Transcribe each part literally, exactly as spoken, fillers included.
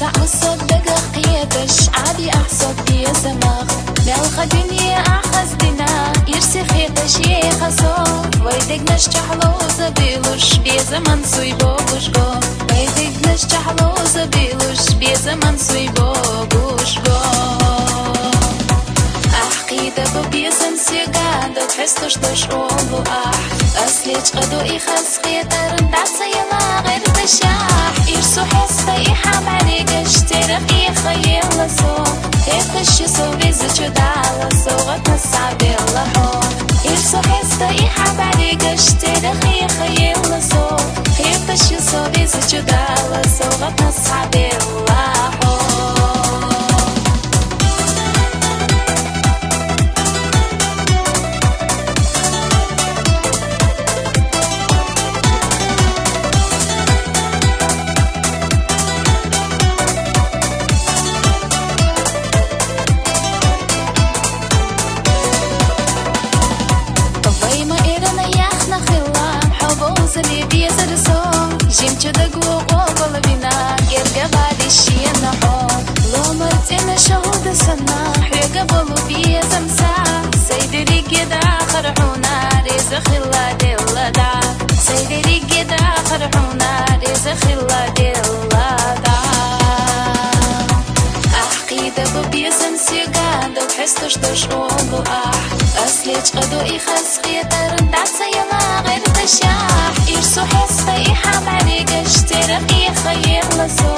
ДӀа ма саг дагах кхеташ, Ӏаби ахь саг безамах. Мелха дуьне ахь хаза дина, ирсе хеташ еха со. Вай дегнаш чохь ловза буьйлуш, безаман суй богуш го. Вай дегнаш чохь ловза буьйлуш, безаман суй богуш го. Ахь кхийда бу безам соьга, дог хьесташ долуш олу ахь. Ас лечкъа ду и хаза хетар, дӀа ца яла гӀерташахь. Ирсу хьеста и хьан бӀаьргаш, терах эха елла со. Хеташ ю со везачу Дала, совгӀатна схьабелла хьо. Ирсу хьеста и хьан бӀаьргаш, терах эха елла со. Хеташ ю со везачу Дала, совгӀатна схьабелла хьо. Вай ма эрна яхна хилла, хьо вовзале безар со. Жимчу даго къобал вина, герга вади шена хьо. Ломар цӀена шагьурда санна, хьоьга болу безам са. Сай дерриге дахар хьуна, реза хилла делла дӀа. Сай дерриге дахар хьуна, реза хилла делла дӀа. Ахь кхийда бу безам соьга, дог хьесташ долуш олу ахь. Ас лечкъа ду и хаза хетар, дӀа ца яла гӀерташахь. Ирсу хьеста и хьан бӀаьргаш, терах эха елла со.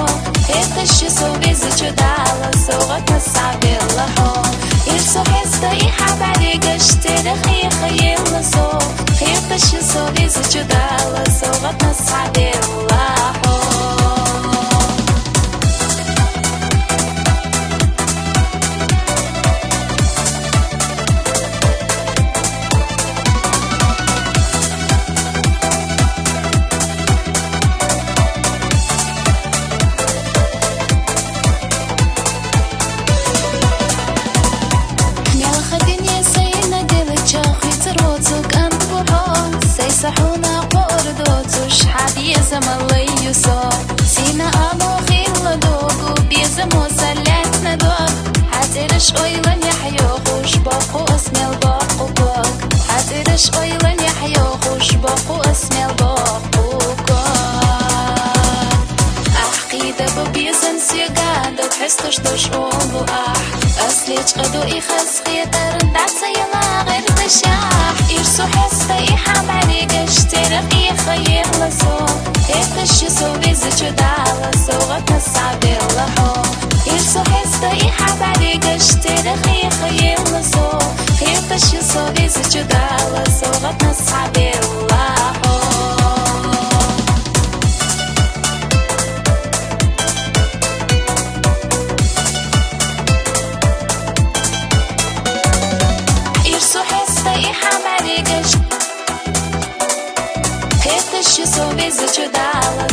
Хеташ ю со везачу Дала, совгӀатна схьабелла хьо. Ирсу хьеста и хьан бӀаьргаш, терах эха елла со. Хеташ ю со везачу Дала, совгӀатна схьабелла хьо. Мелха дуьне сайна делча, хи цӀар воцу кӀант бу хьо. Сай са хьуна кхоор доцуш, хьан безам лай ю со. Сийна ало хилла догу, безамо са лаьцна дог. Хьан цӀераш ойланехь йохуш, боккху ас мел боккху ког. Хьан цӀераш ойланехь йохуш, боккху ас мел боккху ког. Ахь кхийда бу безам соьга, дог хьесташ долуш олу ахь. Ас лечкъа ду и хаза хетар, дӀа ца яла гӀерташахь. Ирсу хьеста и хьан бӀаьргаш, терах эха елла со. Хеташ ю со везачу Дала, совгӀатна схьабелла хьо. Ирсу хьеста и хьан бӀаьргаш, терах эха елла со. Хеташ ю со везачу Дала, совгӀатна схьабелла хьо. Ирсу хьеста и хьан бӀаьргаш, хеташ ю со везачу Дала.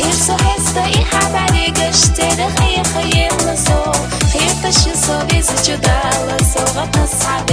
Ирсу хьеста и хьан бӀаьргаш, терах эха елла со. Хеташ ю со везачу Дала, совгӀатна схьабелла